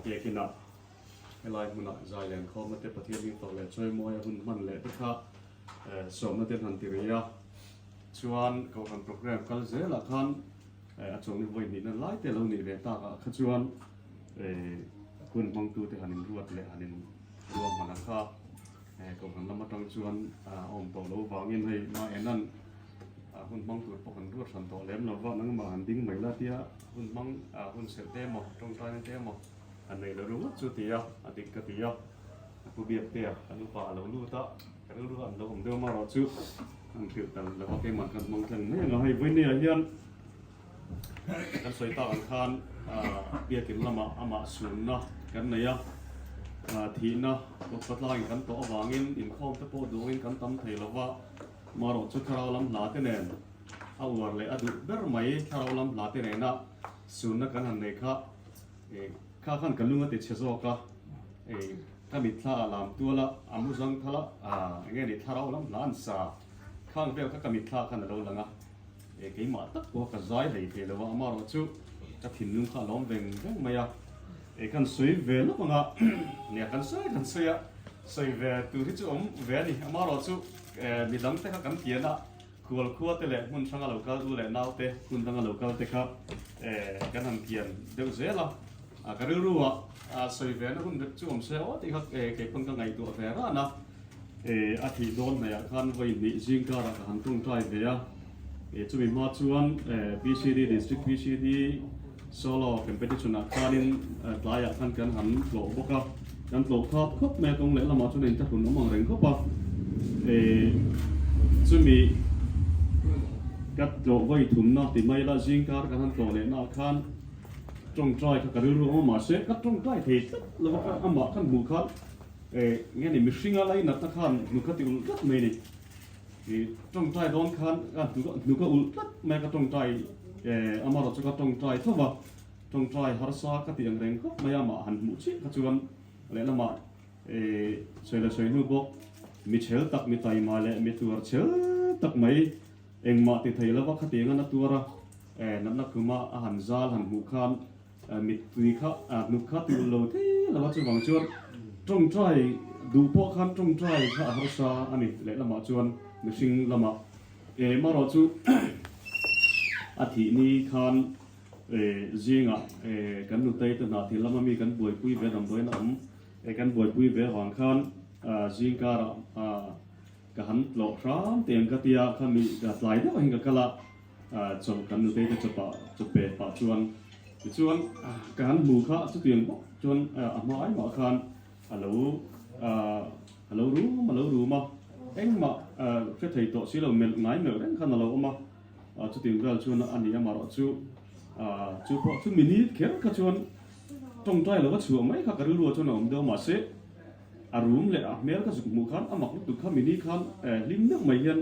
Biakinah helai hmunah zai len khawmna te Pathian hming fak leh chawimawi a hun hman leh te kha sawmna te an han ti rih a. Chuan Kohhran programme kal zelah khan a chawlhni vawi hnihna lai te lo nih ve takah kha chuan hun hmangtute han inruat leh han inruahman a kha Kohhran lam atang chuan a awm tawh lo vangin hei ma enan hun hmang tur pawh kan ruat hran tawh lem lo va, nangmah han ding mai la tia hun hmang hun serh te emaw tawngtaina te emaw han neih loh ringawt chu ti a, a dik ka ti a, a pu biak te a kan upa a lo lut a, ka rilru an lo awm deuh amarawh chu an hrilh ta lo va keimah kan hmang tlang mai ang a, hei vawinia hian Kan sawi tak ang khan biakin lamah amah sunna kan nei a, thihna kawtpatlangin kan tawh avangin inkhawm te pawh duangin kan tam thei lo va, marawh chu thlarau lam hla te nen a uar leh a duh ber mai thlarau lam hla te nena sunna kan han nei kha kha khan ka lung a ti chhe zawk a, ka mitthla a lam tual a, a mu zang thal a, eng nge ni thlarau lam hla an sa khang vel kha ka mitthla khan a lo lang a. E keimah tak pawh ka zai hlei thei lo a, amarawh chu ka thinlung kha a lawm veng veng mai a, e kan sawi ve lawk ang a, nia kan sawi kan sawi a, sawi ve tur hi chu awm ve a ni, amarawh chu e midang te kha kan kian a, khual khua te leh hmun hranga lo kal u leh nau te hmun danga lo kal te kha e kan han kian deuh zel a, a ka rilru ah sawi ve na hun vek chu awm se aw tih kha e keipawn ka ngaihtuah ve ran a. E, a thih dawn hnaihah khan vawi hnih zing karah ka han tawngtai ve a, e, chumi hma chuan e, PCD District PCD Solo Competition ah khanin e, tlaiah khan kan han tlawh bawk a, kan tlawh khat khawp mai a, kawng leh lamah chuan a inthlahrun awm ang reng khawp a, e, chumi ka tlawh vawi thumna ti mai la zing kar kan han tlawh leh naah khan tawngtai kha ka rilru awm a, mahse ka tawngtai thei tlat lo a, amah khan hmuh khan E, nge ni mihringa lainatna khan hnuk a ti ulh tlat mai ni. I tawngtai dawn khan a hnuk a ulh tlat mai a ka tawngtai e, amarawh chu ka tawngtai tho va, tawngtai harsa ka ti ang reng khawp mai a, amah han hmuh chiah kha chuan lehlamah e, sawi la sawi hnu bawk mi chhel tak mi taima leh mi tuar chhel tak mai engmah ti thei lova khatiang a na tuar a, e, natna khuma a han zal han hmuh khan Mittui kha hnuk kha ti ulh lo thei lo a, chuvang chuan tawngtai duh pawh khan tawngtai kha a harsa a ni lehlamah chuan mihring lamah emarawh chu a thih ni khan zingah kan nutei te hna thil lama mi kan buaipui ve damdawiin a awm kan buaipui ve avang khan zingkarah ka han tlawh hram teh ang ka tia kha mi tlai deuh ah hian ka kal a. Chawlh kan nutei te chawpah chaw pe pah chuan tichuan ka han hmu kha chutiang bawk chuan a hma ai mah khan a lo a lo rum a lo rum a, engmah hre thei tawh si lo melh ngai melh reng khan a lo awm a, chutiang vel chuan a ni amarawh chu chu pawh chu minute kher kha chuan tawngtai lova chhuah mai kha ka rilruah chuan a awm deuh a mahse a rum leh a hmel ka zuk hmuh khan a mak lutuk kha mini khan hlim deuh mai hian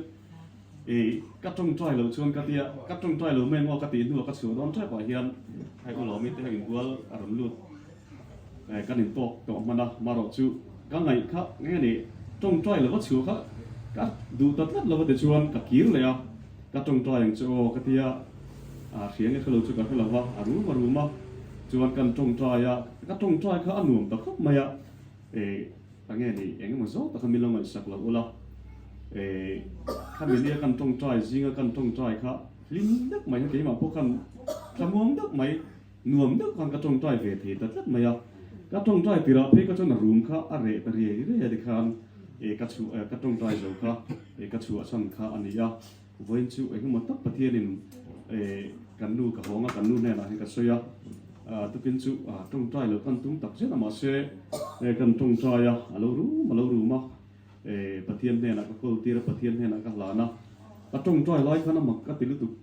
I ka tawngtai loh chuan ka tia, ka tawngtai lo mai maw ka tih hnuah ka chhuah dawn tep ah hian hei u Lawmi te ho inbual a rawn lut kan intawk tawh hman a, marawh chu ka ngaih kha nge ni tawngtai lova chhuah kha ka duh ta tlat lova tichuan ka kir leh a, ka tawngtai ang che aw ka tia, hria nge hre lo chu ka hre lova a rum a rum a, chuan kan tawngtai a, ka tawngtai kha a nuam ta khawp mai a. Ka nge ni, eng emaw zawk taka min lo ngaihsak loh ula, khami nia kan tawngtai zinga kan tawngtai kha hlim deuh mai kha keimah pawh khan thlamuang deuh mai, nuam deuh khan ka tawngtai ve thei ta tlat mai a. Ka tawngtai tirah phei kha chuan a rum kha a reh ta riai riai a tikhan ka chhuah ka tawngtai zo kha ka chhuahchhan kha a ni a. Vawiin chu eng emaw tak Pathianin kan nu ka hawng a, kan nu hnenah hian ka sawi a, tukin chu tawngtai lo kan tum tak zet a, mahse kan tawngtai a, a lo rum a lo rum a, Pathian hnenah ka kawl tir a, Pathian hnenah ka hlan a, ka tawngtai lai khan a mak ka ti lutuk,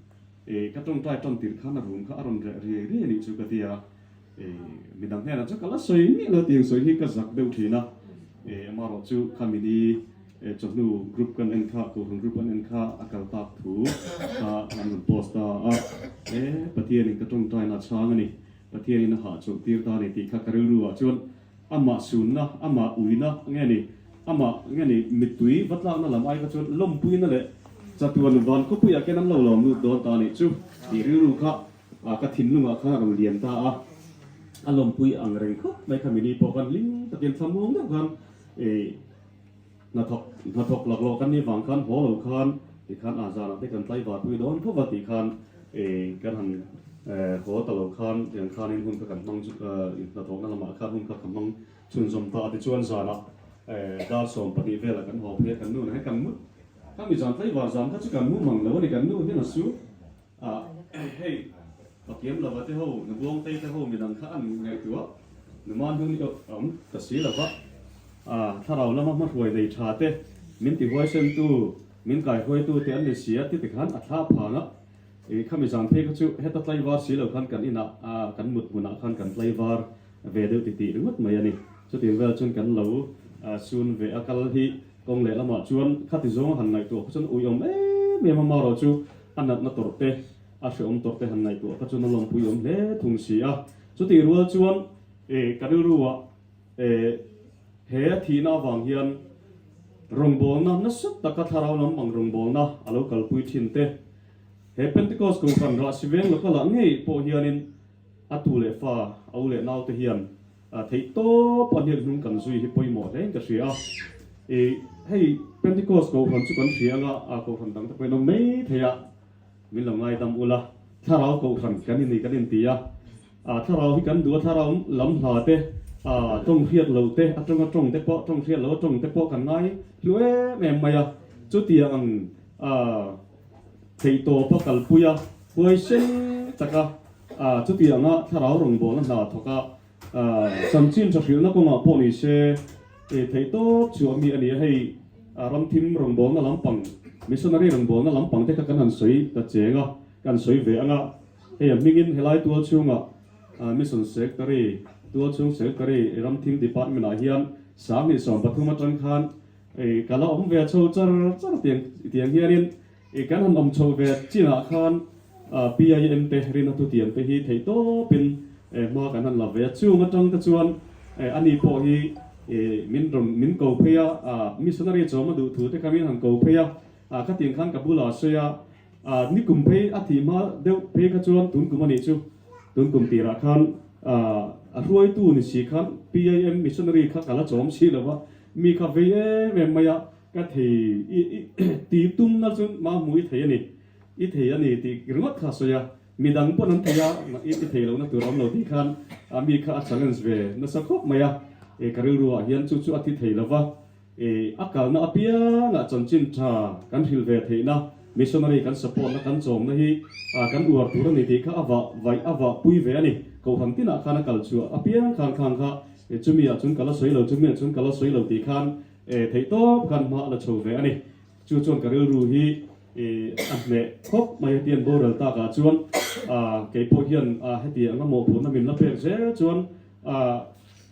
ka tawngtai tan tir khan a rum kha a rawn reh riai riai a nih chu ka ti a, midang hnenah chu ka la sawi miah lo tiang sawi hi ka zak deuh thin a, amaherawh chu khami ni Chawhnu group kan en kha, Kohhran group an en kha a kal tak thu kha an rawn post ta a, e Pathianin ka tawngtaina a chhang a ni, Pathianin a hahchawlh tir ta a ni tih kha ka rilru ah chuan amah sunna, amah uina nge ni, amah nge ni mittui va tlakna lam ai kha chuan lawmpuina leh chatuan van khawpuiah khian an lo lawm lut dawn ta a nih chu tih rilru kha ka thinlungah khan a rawn lian ta a. A lawmpui ang reng khawp mai kha mini pawh khan hlim takin thlamuang deuh khan ih hnathawk hnathawk laklawh kan nih vang khan haw lo khan tikhan ah zanah te kan tlaivar pui dawn khawp a tih khan ih kan han haw ta lo khan tiang khanin hun kha kan hmang chu hnathawkna lamah khan hun kha ka hmang chhunzawm ta a tichuan zanah dar 12 velah kan haw phei a kan nu nen hian kan mut khami zan tlaivar zan kha chu kan mu mang lo a ni kan nu hian a su Ah, hei, Pakiam lova te ho, Nubuangtei te ho midang kha an ngaihtuah Numan hnung i awm ta si lova. Ah, thlarau lama hmahruai nei tha te, min ti huaisentu, min kaihuaitu te an ni si a ti tikhan a thla phang a. I khami zan phei kha chu heta tlaivar si lo khan kan inah, ah, kan mut hmunah khan kan tlaivar ve deuh titih ringawt mai a ni. Chutin vel chuan kan lo sun ve a kal hi kawng lehlamah chuan khati zawnga han ngaihtuah kha chuan uiawm em em a marawh chu a natna tawrh te, a hrehawm tawrh te han ngaihtuah kha chuan a lawmpui awm hle thung si a. Chutih rual chuan ka rilruah he a thihna avang hian rawngbawlna nasa taka thlarau lampang rawngbawlna a lo kalpui thin te, he Pentecost Kohhran Rahsi Veng local-ah ngei pawh hianin a tu leh fa, a u leh naute hian Theih tawp a hniak hnung kan zui hi pawimawh hle in ka hria a. I hei Pentecost Kohhran chu kan hria anga a Kohhran dang te pawhin awm mai thei a, min lo ngaidam ula. Thlarau Kohhran kan ini kan inti a, a thlarau hi kan duh a, thlarau lam hla te, a tawng hriat lo te, a tawnga tawng te pawh, tawng hriat lo a tawng te pawh kan ngai hlu em em mai a. Chutiang ang a theih tawp a kalpui a, huaisen taka a chutiang a thlarau rawngbawlna hna thawk a, Chanchin tha hrilhna kawngah pawh ni se, theih tawp chu a mi a ni a, hei ramthim rawngbawlna lampang, missionary rawngbawlna lampang te kha kan han sawi ta cheng a, kan sawi ve ang a, hei a hmingin helai tual chhungah Mission Secretary, tual chhung Secretary ramthim department ah hian 2013 atang khan ka la awm ve chho char char tiang hianin Kan han awm chho ve chinah khan PIM te rinna thutiam te hi theih tawpin hma kan han la ve a. Chung atang te chuan ani pawh hi min rawn min ko phei a, missionary chawm a duh thu te kha min han ko phei a, khatiang khan ka bulah a sawi a, nikum phei a thih hma deuh phei kha chuan tun kum a nih chu, tun kum tirah khan a hruaitu ni si khan PIM missionary kha ka la chawm si lo va, mi kha vei em em mai a. Ka thei i i ti tumna chu mahmu i thei a ni, i thei a ni tih ringawt kha a sawi a, midang pawn an thei a, i ti thei lohna tur a awm lo tih khan a mi kha a challenge ve nasa khawp mai a, e ka rilru ah hian chu chu a ti thei lo va, e a kalna apiangah chanchin tha kan hrilh ve theihna, missionary kan support na kan chawmna hi kan uar tur a ni tih kha a vah vaih a vah pui ve a ni, kohhran tinah khan a kal chhuah apiang khan khang kha chumi ah chuan ka la sawi lo, chumi ah chuan ka la sawi lo tih khan E theih tawp khan hma a la chho ve a ni. Chu chuan ka rilru hi a hneh khawp mai hetiang boral takah chuan kei pawh hian heti anga mawhphurhna min la pek zel chuan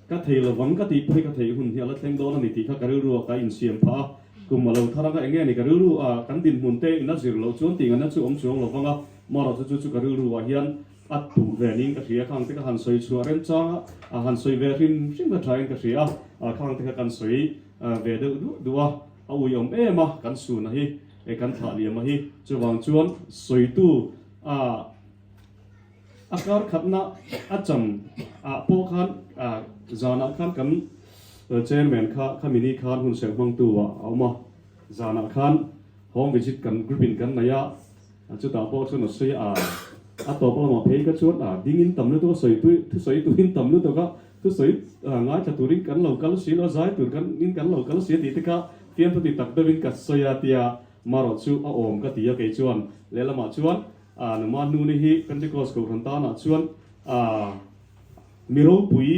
ka thei lovang ka tih pawh hi ka theih hun hi a la thleng dawn a ni tih kha ka rilru ah ka insiam phah a. Kum a lo thar anga enge ni ka rilru ah kan dinhmun te in a zir loh chuan tih ngaihna chu awm chuang lovang a, marawh chu chu chu ka rilru ah hian A tuh ve niin ka hria, khang te ka han sawi chhuah remchang a, a han sawi ve hrim hrim ka thain ka hria a, khang te kha kan sawi ve deuh duah duah a, a uiawm em a, kan suna hi, kan thlah liam a hi, chuvang chuan sawitu a a kar khatna a cham ah pawh khan zanah khan kan chairman kha khami ni khan hun serh hmangtu ah a awm a, zanah khan home visit kan group in kan nei a. Chutah pawh chuan a sawi a, a tawp lamah phei kha chuan a dingin tam lutuk a sawi tui, thusawi turin tam lutuk a, thusawi ngaithla turin kan lo kal si lo a, zai tur kan in kan lo kal si a tih te kha fiamthu ti tak deuhin ka sawi a tia marawh chu a awm ka ti a kei chuan lehlamah chuan a numa hnuni hi Pentecost Kohhran tanah chuan a mi ropui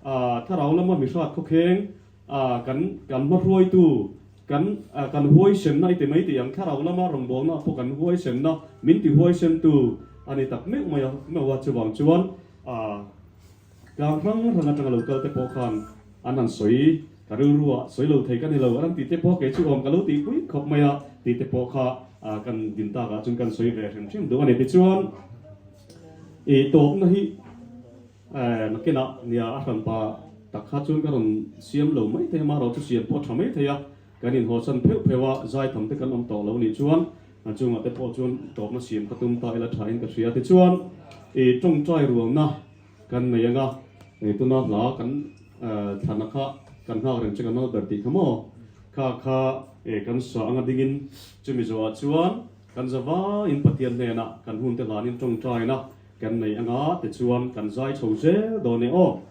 a thlarau lama mi hrat khawkheng a kan kan hmahruaitu Kan kan huaisenna i ti mai tih ang, thlarau lama rawngbawlna pawh kan huaisenna min ti huaisentu a ni tak meuh mai a, meuh a, chuvang chuan tlang hrang hrang atanga lo kal te pawh khan an han sawi, ka rilruah sawi lo thei ka ni lo an han tih te pawh kei chu awm ka lo tihpui khawp mai a tih te pawh kha kan din takah chuan kan sawi ve hrim hrim duh a ni. Tichuan i tawpna hi. Nakinah nia a hranpa tak kha chuan ka rawn siam lo mai thei a, marawh chu siam pawh a tha mai thei a, kan inhawsan pheuh pheuh a, zaitham te kan awm tawh lo nih chuan a chungah te pawh chuan tawpna siam ka tum ta ila thain ka hria. Tichuan i tawngtai rualna kan nei ang a. Tuna hla kan thlana kha kan nghak reng che kan nal ber tih kha maw? Kha kha kan sa anga dingin chumi zawhah chuan kan zavaiin Pathian hnenah kan hunte hlanin tawngtaina kan nei anga tichuan kan zai chho zel dawn e aw.